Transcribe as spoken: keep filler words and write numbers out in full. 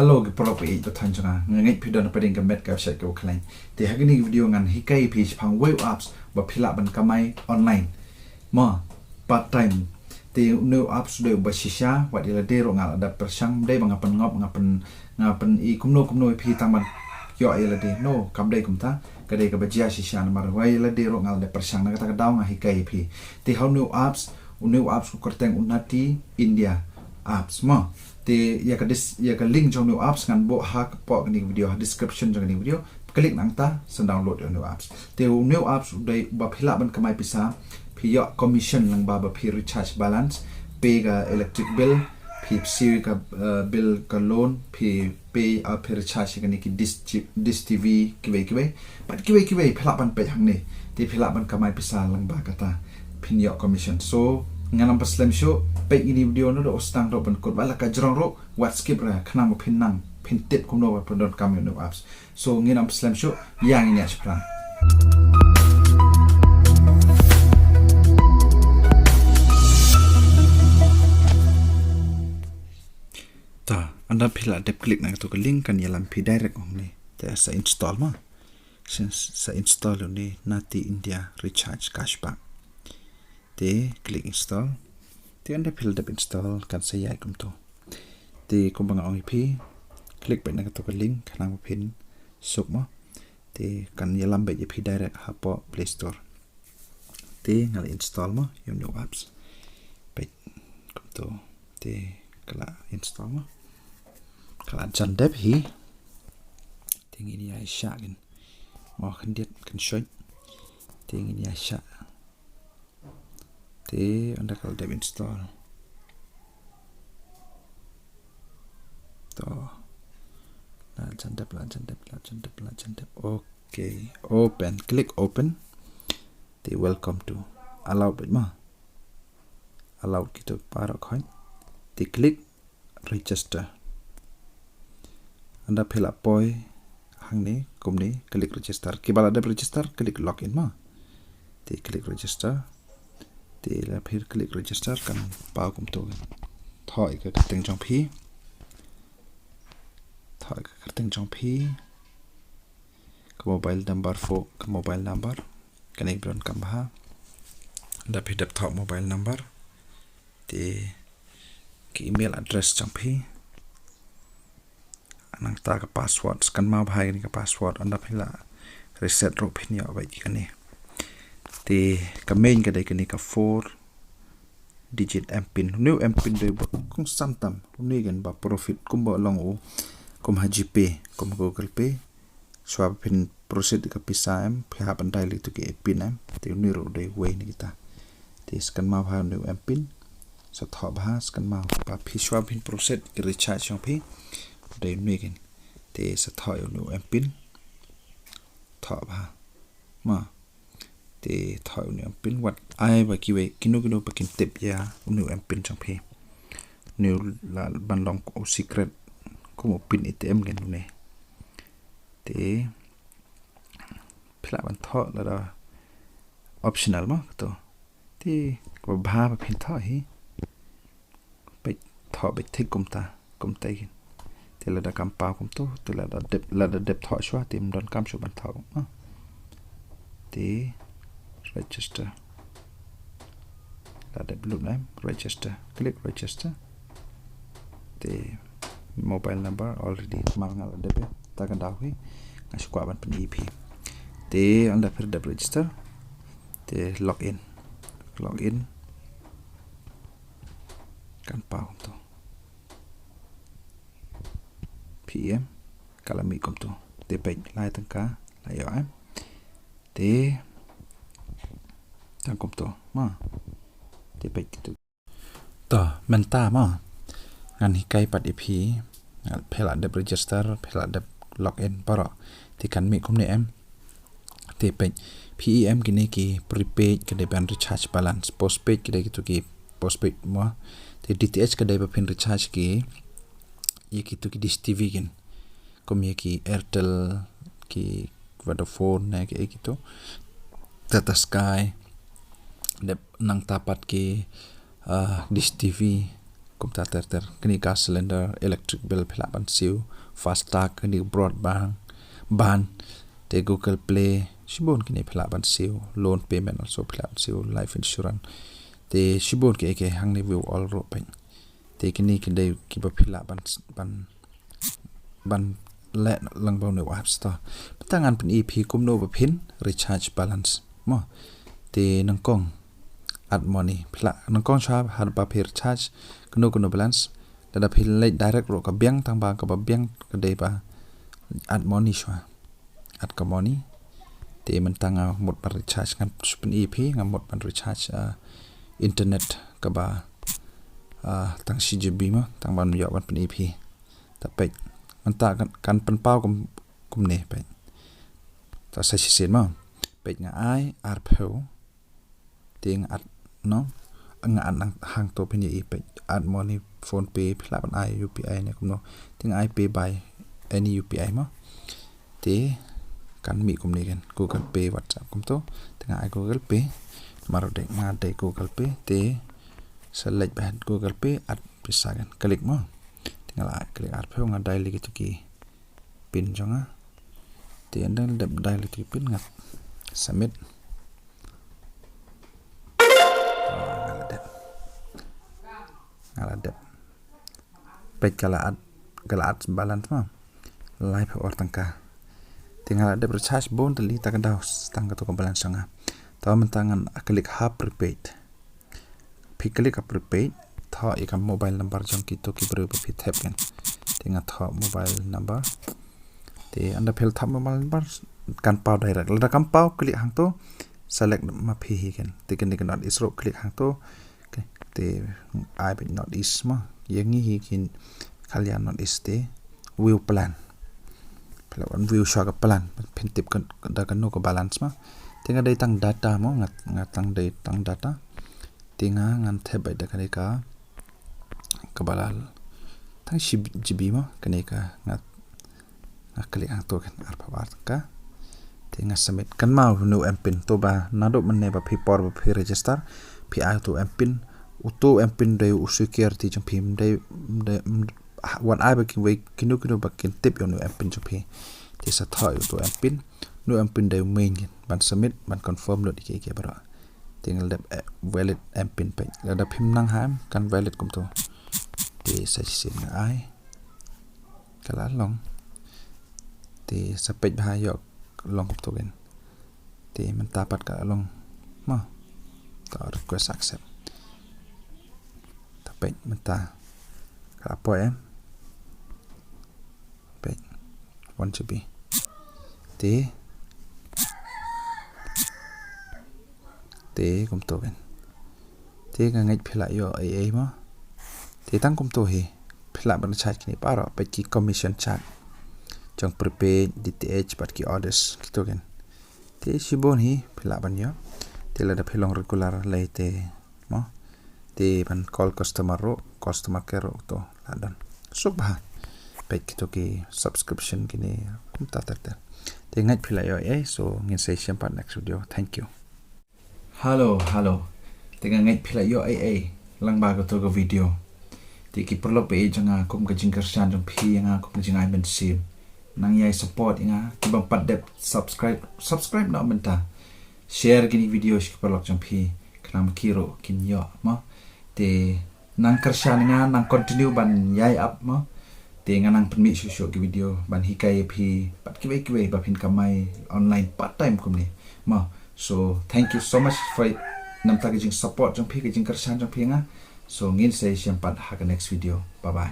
Hello ki paralok ba ïeit ba than jong nga, nga ngeit phi don ha pdeng ka met ka shait ka u khlaiñ. Te ha kane ka video ngan hikai phi shaphang wei u apps ba phi lah ban kamai online, ma, part time. Te une u apps u dei uba shisha, wat ïa lade ruh nga la dep pyrshang, ym dei ba nga pynngop, nga pyn, nga pyn-i kumno kumno ïa phi tang ban ïoh ïa lade. No, kam dei kumta. Ka dei kaba jia shisha namar wat ïa lade ruh nga la dep pyrshang, na kata ka daw nga hikai ïa phi. Te ha une u apps, une u apps u kyrteng u Nati India apps, ma. Te ïa ka dis-, ïa ka link jong une u apps ngan buh hapoh kane ka video, ha description jong kane ka video. Klik nangta sa download ïa une u apps. Te une u apps u dei ba phi lah ban kamai pisa, phi ïoh commission lyngba ba phi recharge balance, pay ka electric bill, phi siew ka, eh, bill ka loan, phi pay, ah, phi recharge ïa kane ki dish, dish T V kiwei kiwei. Bad kiwei kiwei phi lah ban peit hangne. Te phi lah ban kamai pisa lyngba kata, phin ïoh commission. So ngan ym pynslem shuh, peit ïa kane ka video naduh u sdang haduh ban kut, wat la ka jrong ruh wat skip re, khnang ba phin nang, phin tip kumno ban pyndonkam ïa une u apps. So ngin ym pynslem shuh, ïa ngin ïa shaphrang. Ta, ynda phi la dep klik na kato ka link kan ïalam phi direct hangne. Te sa install ma. Sa, sa install une Nati India Recharge Cashback. Te klik install. Te ynda phi la dep install kan sa ïaid kumto. Te kumba nga ong ïa phi, klik beit na kato ka link khnang ba phin suk ma. Te kan ïalam beit ïa phi direct hapoh Play Store. Te nga la install ma ïa une u apps. Beit kumto. Te ka la install ma. Ka la jan dep hi. Te ngin ïa shah kin. Mo khyndiat kan shoit. Te ngin ïa shah. Te ynda ka la dep install. To. La jan dep, la jan dep, la jan dep, la jan dep. Okay. Open. Klik open. Te welcome to. Allow beit ma. Allow kito baroh khoit. Te klik register. Ynda phi la poi hangne kumne, klik register. Kiba la dep register, klik login ma. Te klik register. Te la phi klik register kan paw kumto. Thoh ïa ka kyrteng jong phi. Thoh ïa ka kyrteng jong phi. Ka mobile number, phi ka mobile number. Kane ka ba donkam bha. Ynda phi dep thoh mobile number. Te ka email address jong phi. Nangta ka password, scan ma bha ïa kane ka password, ynda phi la reset ruh phin ïoh beit ïa kane. Te ka main ka dei kane ka four digit M pin. Une u M pin dei ba kongsan tam. Une kan ba profit kumba long u, kum ha GPay, kum Google Pay. Shuwa ba phin proceed ka pisa em, phi hap ban dial ïa kito ki pin em. Te une ruh dei uwei na kita. Te scan ma bha une u M pin. Sa thoh bha, scan ma bha phi shuwa ba phin proceed ki recharge jong phi. Dei une kin. Te sa thoh ïa une u M pin. Thoh bha. Ma. Te thoh une u M pin, wat ai ba kiwei kino kino ba kin tip ïa une u M pin jong phi. Une u lah ban long u secret kum u pin ATM kin une. Te phi lah ban thoh lada optional ma kato. Te kaba bha ba phin thoh hi. Peit thoh beit thik kumta, kumta kin. Te lada kam paw kumto, te lada dep, lada dep thoh shuwa, te ym donkam shuh ban thoh. Ah. Te register. La dep lut em, register. Klik register. Te mobile number already mar nga la dep ïa. Ta ka daw hi. Nga shu kwah ban pyni phi. Te ynda phi dep register. Te login. Login. Kan paw kumto. Phi ïohi em, ka la mih kumto. Te peit lai tyngka la ïoh em. Te tang kumto ma. Te peit kito. To mynta ma ngan hikai pat ïa phi. Phi la dep register, phi la dep login baroh. Te kan mih kumne em. Te peit, phi ïohi em kine ki prepaid ka dei ban recharge balance, postpaid ka dei kito ki postpaid mo. Te DTH ka dei ba phin recharge ki ïa kito ki dish TV kin. Kum ïa ki Airtel, ki Vodafone ne ki, ïa kito. Tata Sky. Dep nangta pat ki, ah, dish TV. Kumta ter ter, kine gas cylinder, electric bill phi lah ban siew, FASTag, kine broadband, ban, te Google Play, shibun kine phi lah ban siew, loan payment also phi lah ban siew, life insurance. Te shibun ki ki hangne view all ruh peit. Te kine ki dei kiba phi lah ban, ban, ban leh lyngba une u app store. Mynta ngan pyni phi kumno ba phin recharge balance mo. Te nyngkong add money. Phi lah nyngkong shuwa haba phi recharge kano kano balance, lada phi leit direct ruh ka bank, tang ba kaba bank ka dei ba add money shuwa. Add ka money. Te mynta nga mut ban recharge, ngan shu pyni phi, nga mut ban recharge, ah, internet kaba, ah, tang shi GB mo, tang ban ïoh ban pyni phi. Te peit, mynta kan, kan pynpaw kum, kumne peit. Te sa shisien mo. Peit nga ai arphew. Te nga add, no? Nga add nang hangto phin ïohi peit. Add money, PhonePe, phi lah ban ai UPI ne kumno. Te nga ai pay by any UPI mo. Te kan mih kumne kan. Google Pay, WhatsApp kumto. Te nga ai Google Pay. Namar dei nga dei Google Pay. Te select bad Google Pay, add pisa kan. Klik mo. Te nga la klik arphew, nga dial ïa kito ki pin jong nga. Te ynda dep dial ïa kito ki pin, nga submit. Ah, nga la dep. Nga la dep. Peit ka la add, ka la add balance mo. Laiphew ar tyngka. Te nga la dep recharge bun tylli, ta ka daw tang kato ka balance jong nga. Te mynta ngan klik ha prepaid. Phi klik ha prepaid, thoh ïa ka mobile number jong kito ki briew ba phi thep kan. Te nga thoh mobile number. Te ynda phi la thoh mobile number, kan paw direct. Lada kam paw, klik hangto, select ma phi hi kan. Te kane ka North East ruh, klik hangto. Okay. Te ai beit North East mo. Ïa ngi hi ki Kalyan North East te view plan. Phi lah ban view shuwa ka plan, phin tip ka, da kano ka balance mo. Te nga dei tang data mo, nga, nga tang dei tang data. Te nga ngan thep beit da kane ka, kaba la tang shi GB mo, kane ka nga, nga klik hangto kan, arphew ar tyngka. Te nga submit, kynmaw une u MPIN, to ba naduh mynne ba phi por ba phi register, phi ai uto u MPIN, uto u MPIN dei u security jong phi, ym dei, ym dei, ym, ah, wat ai ba kiwei kino kino ba kin tip ïa une u MPIN jong phi. Te sa thoh ïa uto u MPIN, une u MPIN dei u main kan, ban submit, ban confirm lut ïa ki, ïa ki baroh. Te nga la dep, eh, valid MPIN peit. Lada phim nang ha em, kan valid kumto. Te sa shisien nga ai. Ka la long. Te sa peit bha ïoh long kumto kan. Te mynta pat ka la long. Mo. Ta request accept. Ta peit mynta. Ka la poi em. Peit. One GB. Te. Te kumto kan. Te nga ngeit phi lah ïoh ei ei mo. Te tang kumto hi. Phi lah ban charge kine baroh, peit ki commission charge. Jong prepaid, DTH, bad ki others, kito kan. Te shibun hi, phi lah ban ïoh. Te lada phi long regular lei te mo. Te ban call customer ruh, customer care ruh to, la don. Suk bha. Peit kito ki subscription kine, kumta ter ter. Te ngeit phi lah ïoh ei ei, so ngin sa ïashem pat next video. Thank you. Hello, hello. Te nga ngeit phi lah ïoh ei ei lyngba kato ka video. Te ki paralok ba ïeit jong nga, kum ka jingkyrshan jong phi ïa nga, kum ka jingai mynsiem, nang ïai support ïa nga, ki bym pat dep subscribe, subscribe noh mynta. Share kine ki video sha ki paralok jong phi, khnang ba ki ruh kin ïoh mo. Te nang kyrshan ïa nga, nang continue ban ïai ap mo. Te ngan nang pynmih shuh shuh ki video ban hikai ïa phi bad kiwei kiwei ba phin kamai online part time kumne mo. So thank you so much for, namar ka jingsupport jong phi, ka jingkyrshan jong phi ïa nga. So ngin sa ïashem pat ha ka next video. Bye bye.